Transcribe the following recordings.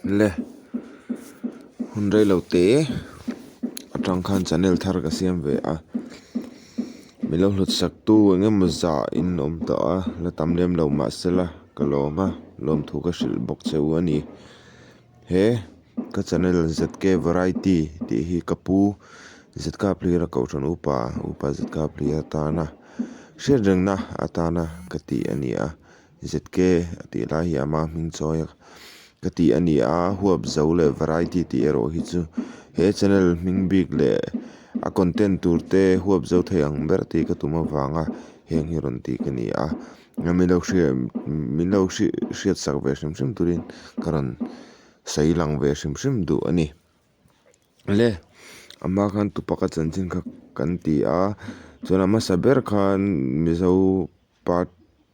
Le hun rei lo te atang khan channel thar ka siam ve a mi lo hlut sak tu eng emaw zah in awm tawh a la tam lem lo mahsela ka lawm a lawmthu ka hrilh bawk che u a ni he ka channel zk variety tih hi ka pu zk player a kohhran upa upa zk player atana hriatrengna atana ka tih a ni a. ZK a tih lai hi ama hming chawi a ka tih a ni a, huap zo leh variety tih erawh hi chu he channel hming bik leh a content tur te huap zo thei ang ber tih ka tum avanga heng hi rawn tih ka ni a, min lo hria min lo hriat sak ve hrim hrim turin ka rawn sawi lang ve hrim hrim duh a ni. Le ama khan Tupac a chanchin kha kan ti a, chuan a hmasa ber khan Mizo Part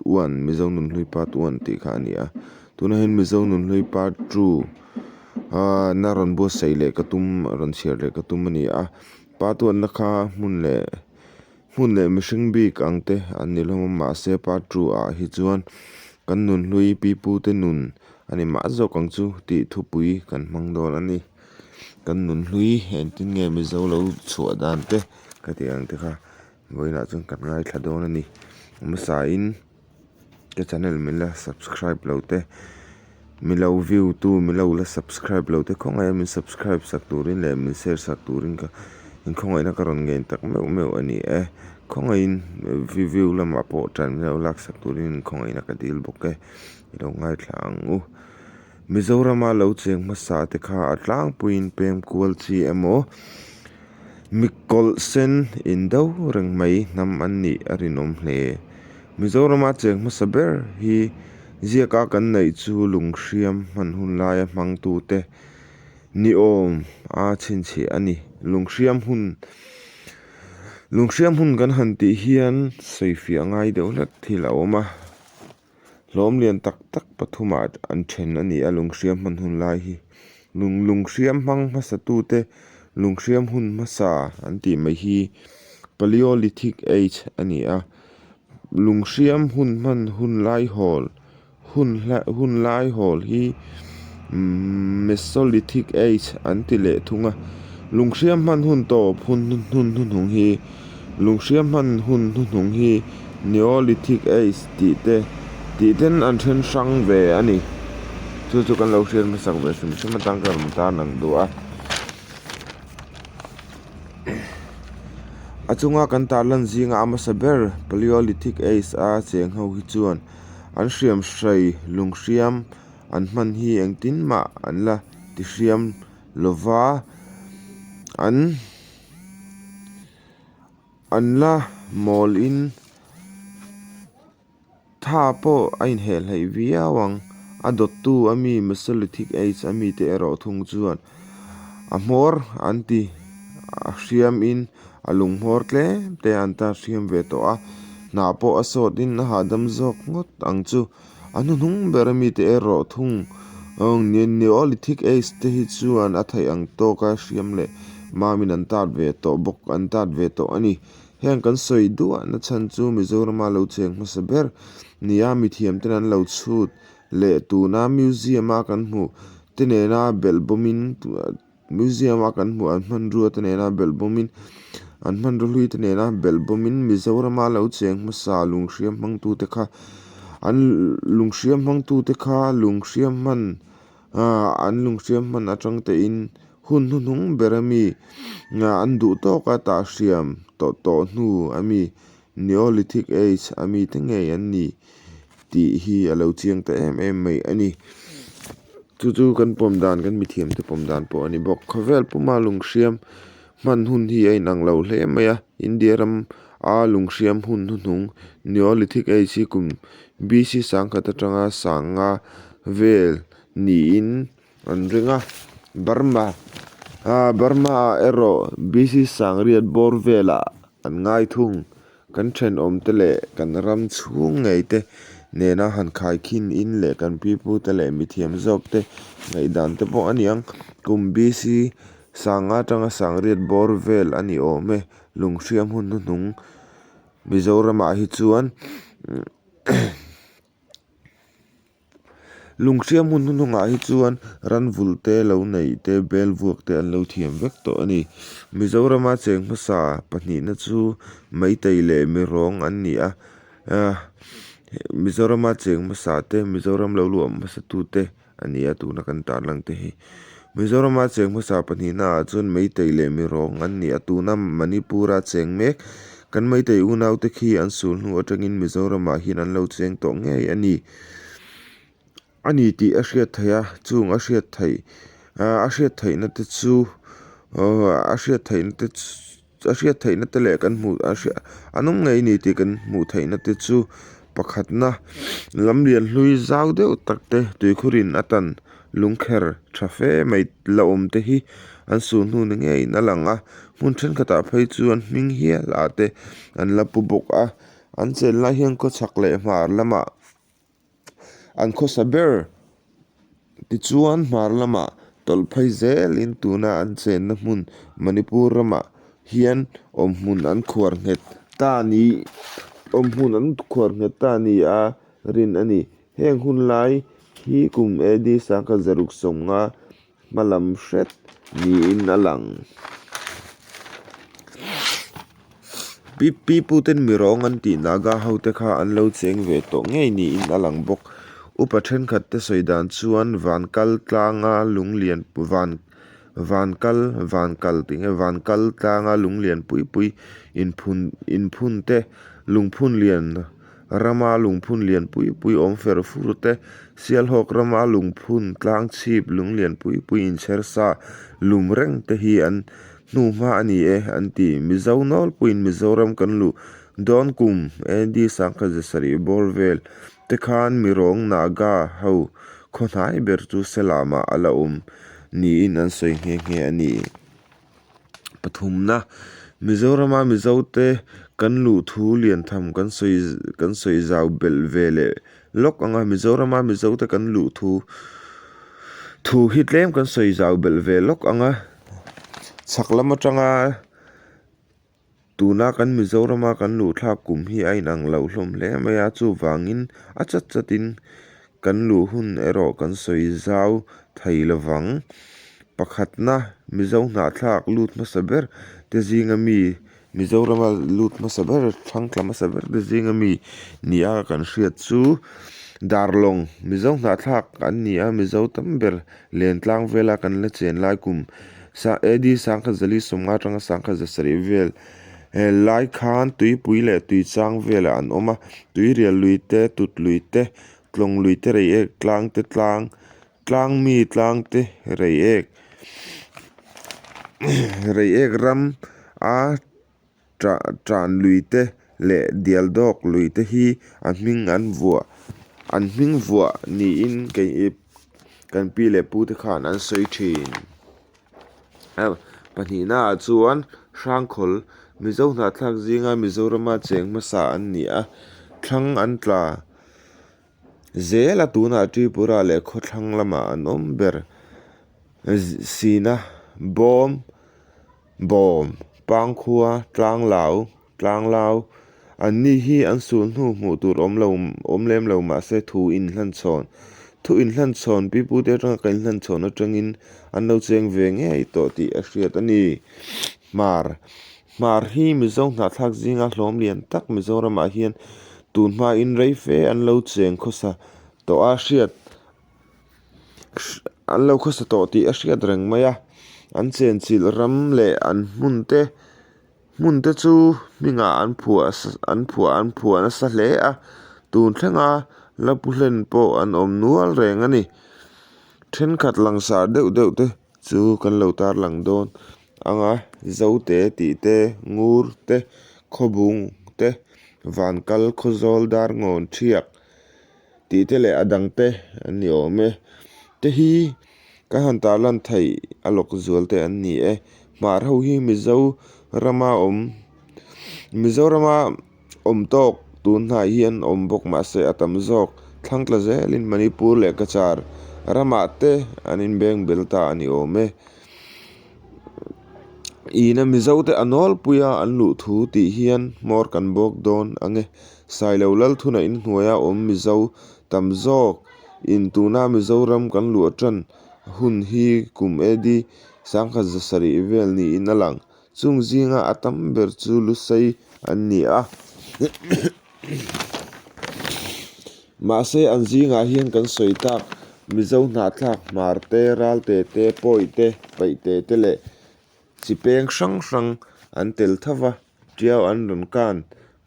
one, Mizo Nunhlui Part one tih kha a ni a. Tunah hian Mizo Nunhlui Part two ah na rawn buatsaih leh ka tum rawn chhiar leh ka tum a ni a. Part one na kha hmun leh hmun leh mihring bik ang te an ni hlawm a mahse part two ah hi chuan kan nunhlui pipu te nun a ni mah zawk ang chu tih thupui kan hmang dawn a ni. Kan nunhlui engtin nge Mizo lo chhuah dan te ka tih ang te kha. Vawiinah chuan kan ngaithla dawn a ni. Hmasain ka channel min la subscribe lo te, min lo view tu min lo la subscribe lo te khawngaih a min subscribe sak turin leh min share sak turin ka inkhawngaihna ka rawn ngen tak meuh meuh a ni e. Khawngaihin view lamah pawh tan min lo lak sak turin inkhawngaihna ka dil bawk e. I lo ngaithla ang u. Mizorama lo cheng hmasa te kha a tlangpuiin pem kual chi emaw Mikawlh sen in do reng mai hnam an nih a rinawm hle. Mizorama cheng hmasa ber hi ziaka kan neih chu lunghriam hman hun laia hmangtute niawm a chhinchhiah a ni. Lunghriam hun Lunghriam hun kan han tih hian sawifiah ngai deuh hlek thil a awm a. Hlawm lian tak tak pathumah an then a ni a, lunghriam hman hun lai hi lung lunghriam hmang hmasa tute lunghriam hun hmasa an tih mai hi Paleolithic Age a ni a, lunghriam hun hman hun lai hawl hun hun lai hawl hi Mesolithic Age an ti leh thung a, lunghriam hman hun tawp hun hun hnuhnung hi lunghriam hman hun hnuhnung hi Neolithic Age tih te tih ten an then hrang ve a ni. Chu chu kan lo hriat hmasak ve hrim hrim atang ka rawn tan ang duh a. A chunga kan tarlan zinga a hmasa ber Paleolithic Age a cheng ho hi chuan an hriam hrai lunghriam an hman hi engtin mah an la ti hriam lova an An la mawl in tha pawh a inheh hleih viau ang. A dawttu a mi Mesolithic Age a mite erawh thung chuan a hmawr an ti a hriam in a lung hmawr tlem te an ta hriam ve tawh a, hna pawh a sawt in a hahdam zawk ngawt ang chu. A hnuhnung ber a mite erawh thung Neolithic Age te hi chuan a theih ang tawka hriam leh mamin an tat ve tawh bawk an tat ve tawh a ni. Heng kan sawi duahna chhan chu Mizorama lo cheng hmasa ber nia mithiam ten an lo chhut leh tuna museum a kan hmuh te nena belh bawmin Museum a kan hmuh an hmanrua te nena belh bawmin an hmanrua hlui te nena belh bawmin Mizorama lo cheng hmasa lunghriam hmangtute kha an lunghriam hmangtute kha lunghriam hman ah an lunghriam hman atang tein hun hnuhnung ber ami an duh tawka tahhriam tawh tawh hnu ami Neolithic Age a mite ngei an ni tih hi a lo chiang ta em em mai a ni. Chu chu kan pawm dan kan mithiamte pawm dan pawh a ni bawk. Khawvel puma lunghriam hman hun hi a inang lo hle mai a, India ram a lunghriam hun hnuhnung Neolithic Age hi kum BC sangkhat atanga sanga vel niin an ring a, Burma ah Burma ah erawh BC sangriat bawr velah an ngai thung. Kan thenawmte leh kan ram chhung ngei te nena han khaikhin in leh kan pipute leh mithiam zawk te ngaihdan te pawh a ni ang. Kum BC sanga atanga sangriat bawr vel a ni awm e. Lunghriam hun hnuhnung Mizoramah hi chuan. Lunghriam hun hnuhnungah hi chuan ranvulh te, lo neih te, bel vuak te an lo thiam vek tawh a ni. Mizorama cheng hmasa pahnihna chu Meitei leh Mirawng an ni a. Mizorama cheng hmasa te, Mizoram lo luah hmasatute a ni a tuna kan tarlang te hi. Mizorama cheng hmasa pahnihna ah chuan Meitei leh Mirawng an ni a, tuna Manipur-a cheng mek kan Meitei unaute khi an sul hnu atangin Mizoramah hian an lo cheng tawh ngei a ni. A ni tih a hriat theih a, chung a hriat theih a hriat theihna te chu a hriat theihna te chu a hriat theihna te leh kan hmuh a hriat an awm ngei a ni tih kan hmuh theihna te chu pakhatna lam lian hlui zau deuh tak te tuikhurin a tan lungkher tha fe mai la awm te hi an sul hnu ni ngeiin a lang a, hmun thenkhatah phei chuan hming hial ah te an la pu bawk a, an chen lai hian khawchhak leh hmar lamah. An khawsa ber tichuan hmar lamah tawlh phei zelin tuna an chenna hmun Manipur ramah hian awmhmun an khuar nghet ta ni awmhmun an khuar nghet ta ni a rin a ni. Heng hun lai hi kum AD sangkhat zaruk 50 hma lam hret niin a lang. Pi pi puten mi rawng an tih Naga ho te kha an lo cheng ve tawh ngei niin a lang bawk. Upa thenkhat te sawi dan chuan van kal tlanga lunglian van van kal van kal tih nge van kal tlanga lunglian pui pui inphun inphun te lungphun lian Rama lungphun lian pui pui awm fer fur te, Sialhawk rama lungphun tlang chhip lung lian pui pui inchher sa lum reng te hi an hnuhma a ni e, an ti. Mizo nawlpuiin Mizoram kan luh dawn kum AD 1700 bawr vel te khan Mirawng Naga ho khaw hnai ber chu Selamah a la awm niin an sawi nghe nghe a ni. Pathumna, Mizorama Mizote kan luh thu lian tham kan sawi kan sawi zau belh ve leh lawk ang a, Mizorama Mizote kan luh thu thu hi tlem kan sawi zau belh ve lawk ang a, chhak lam atanga tuna kan Mizorama kan luh thlak kum hi a inang loh hlawm hle mai a, chuvangin a chat chatin kan luh hun erawh kan sawi zau thei lovang. Pakhatna, Mizo hnahthlak lut hmasa ber te zinga mi, Mizorama lut hmasa ber, thlang tla hmasa ber te zinga mi nia kan hriat chu Darlawng, Mizo hnahthlak an ni a, Mizo tam ber Lentlang vela kan la chen lai kum AD 1950 atanga 1970 vel lai khan tuipui leh tuichang velah an awm a, tuirial lui te, tut lui te, tlawng lui te, reiek tlang te tlang Tlang mi tlang te reiek reiek ram a tah tan lui te leh dial dawk lui te hi a hming an vuah an hming vuah niin kei kan pi leh pu te khan an sawi thin. Pahnihna ah chuan Hrangkhawl Mizo hnahthlak zinga Mizorama cheng hmasa an ni a, thlang an tla. Zela tunah Tripura leh khawthlang lamah an awm ber. Sina, Bawm, Bawm, Pangkhua, Tlanglau, Tlanglau an ni hi an sul hnu hmuh tur awm lo awm lem lo mahse thu inhlanchhawn thu inhlanchhawn pipute atanga ka inhlanchhawn atangin an lo cheng ve ngei tawh tih a hriat a ni. Hmar Hmar hi Mizo hnahthlak zinga hlawm lian tak Mizoramah hian tun hmain rei fe an lo cheng khawsa tawh a hriat an lo khawsa tawh tih a hriat reng mai a, an chenchilh ram leh an hmun te hmun te chu hmingah an phuah an phuah an phuah nasa hle a, tun thlenga la pu hlen pawh an awm nual reng a ni. Thenkhat langsar deuh deuh te chu kan lo tarlang dawn. Anga Zote tih te, Ngur te, Khawbung te, Vankal, Khawzawl, Darngawn, Thiak tih te leh a dang te an ni awm e. Te hi kan han tarlan theih a lawk zual te an ni e. Hmar ho hi Mizo rama awm Mizorama awm tawk tun hnai hian awm bawk mahse a tam zawk thlang tla zelin Manipur leh Cachar ramah te an inbeng bel ta a ni awm e. Ina Mizote a nawlpuia an luh thu tih hian hmawr kan bawk dawn ang e. Sailo Lalthuna inhnuaia awm Mizo tam zawk. in tuna Mizoram kan luah tan hun hi kum AD 1700 vel niin a lang. Chung zinga a tam ber chu Lusei an ni a. Mahse an zingah hian kan sawi tak Mizo hnahthlak Hmar te, Ralte te, Pawi te, Paihte te leh chi peng hrang hrang an tel tho va, Tiau an rawn kan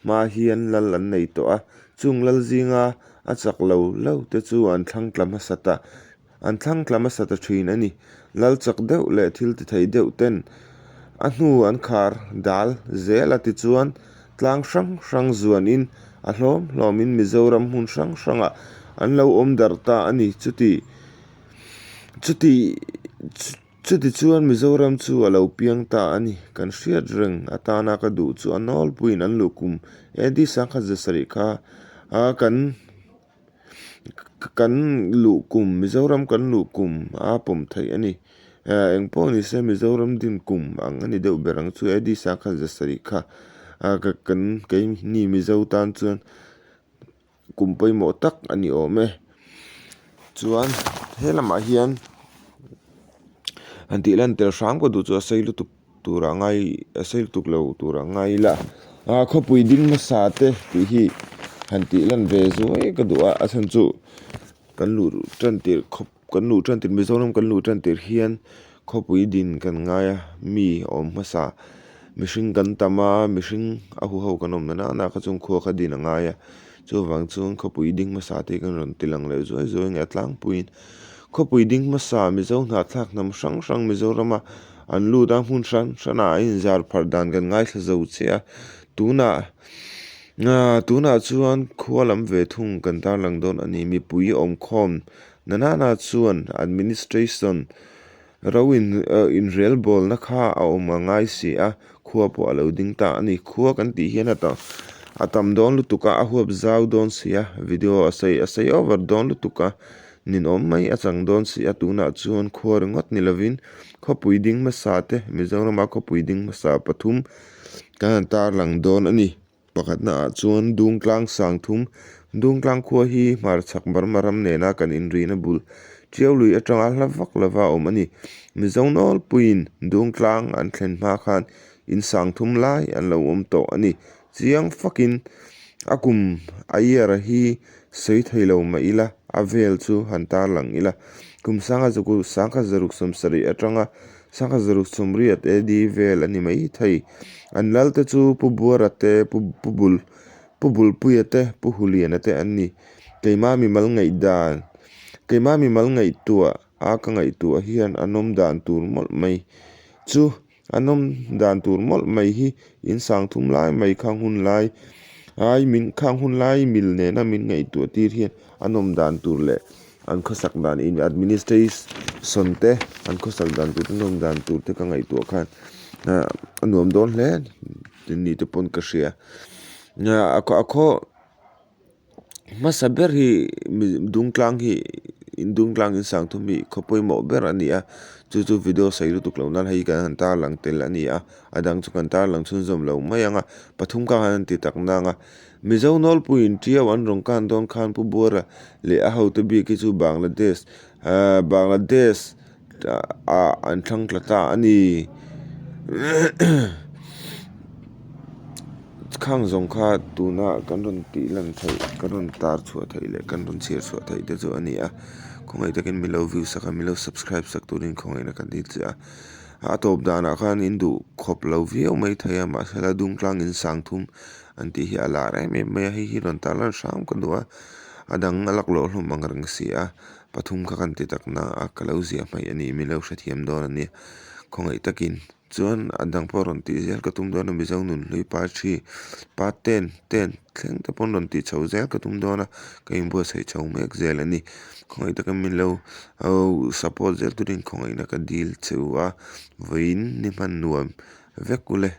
hma hian lal an nei tawh a, chung lal zinga a chak lo lo te chu an thlang tla hmasa ta an thlang tla hmasa ta thin a ni. Lal chak deuh leh thil ti thei deuh ten a hnu an khar dal zel a tichuan tlang hrang hrang zuanin a hlawm hlawmin Mizoram hmun hrang hrangah an lo awm darh ta a ni. Chuti chuti. Chutichuan Mizoram chu a lo piang ta a ni. Kan hriat reng atana ka duh chu a nawlpuiin an luh kum AD 1700 kha a kan kan luh kum Mizoram kan luh kum a pawm theih a ni. Eng pawh ni se Mizoram din kum ang a ni deuh ber ang chu AD 1700 kha kan keini Mizo tan chuan Kum pawimawh tak a ni awm e. Chuan he lamah hian han tih lan tel hram ka duh chu a sei lutuk turah ngai a sei lutuk lo turah ngai ila ah khawpui ding hmasa te tih hi han tih lan ve zuai ka duh a a chhan chu kan luh tan tirh khawp kan luh tan tirh Mizoram kan luh tan tirh hian khawpui din kan ngai a mi awm hmasa mihring kan tam a mihring a huho kan awm nana nana kha chuan khua kha din a ngai a chuvang chuan khawpui ding hmasa te hi kan rawn ti lang leh zuai zuai nge a tlangpuiin khawpui ding hmasa Mizo hnahthlak hnam hrang hrang Mizorama an lut a hmun hran hranah a inzar pharh dan kan ngaithla zo chiah a tunah tunah chuan khua lam ve thung kan tarlang dawn a ni mipui awmkhawm nana chuan administration Ro in inrelbawlna kha a awm a ngai si a, khua pawh a lo ding ta a ni. Khua kan tih hian a tam a tam dawn lutuk a, a huap zau dawn si a, video a sawi a sawi over dawn lutuk a, ninawm mai a chang dawn si a. Tunah chuan khua ringawt ni lovin khawpui ding hmasa te, Mizorama khawpui ding hmasa pathum kan han tarlang dawn a ni. Pakhatna ah chuan Dungtlang sang thum, Dungtlang khua hi hmarchhak Burma ram nena kan inrihna bul Tiau lui atanga hla vak lova awm a ni. Mizo nawlpuiin Dungtlang an thlen hma khan in sang thum lai an lo awm tawh a ni. Chiang fakin a kum a year hi sawi thei lo mah ila a vel chu han tarlang ila. Kum sanga sangkhat zaruk sawmsarih atanga Sangha zaruk sawmriat AD vel a ni mai thei. An lal te chu Pu Buara te, Pu Pu Bul Pu Bulpuia te, Pu Huliana te an ni. Keima mimal ngaihdan Keima mimal ngaihtuah a ka ngaihtuah hian a nawm dan tur mawlh mai chu a nawm dan tur mawlh mai hi in sang thum lai mai khang hun lai ai min khang hun lai mil nena min ngaihtuah tir hian a nawm dan tur leh An khawsak dan in administration te an khawsak dan tur te nawm dan tur te ka ngaihtuah khan a nuam dawn hle ni te pawn ka hria a khaw hmasa ber hi Dungtlang hi Dungtlang in sang thum hi khaw pawimawh ber a ni a chu chu video sawi lutuk loh nan hei kan han tarlang tel a ni a a dang chu kan tarlang chhunzawm lo mai ang a pathum kha han ti tak nang a. Mizo nawlpuiin Tiau an rawn kan dawn khan Pu Buara leh a hote bik hi chu Bangladesh Bangladesh ah an thlang tla ta a ni. Khang zawng kha tuna kan rawn tih lan theih, kan rawn tar chhuah theih leh kan rawn chhiar chhuah theih te chu a ni a. Khawngaih takin milo view sak a, milo subscribe sak turin khawngaihna kan dil che a. A tawp danah khan in duh khawp lo viau mai thei a, mahse la Dungtlang in sang thum an tih hi a lar em em mai a, hei hi rawn tar lan hram ka duh a, a dang a laklawh hlawm ang reng si a, pathum kha kan ti tak na a, ka lo ziah hmaih a ni, min lo hrethiam dawn a nia, khawngaih takin chuan a dang pawh rawn tih zel ka tum dawn a, Mizo nunhlui pa thi pa ten ten thleng te pawn rawn tih chho zel ka tum dawn a, ka inbuatsaih chho mek zel a ni, khawngaih takin min lo support zel turin khawngaihna ka dil che u a, vawiin ni hman nuam vek u le.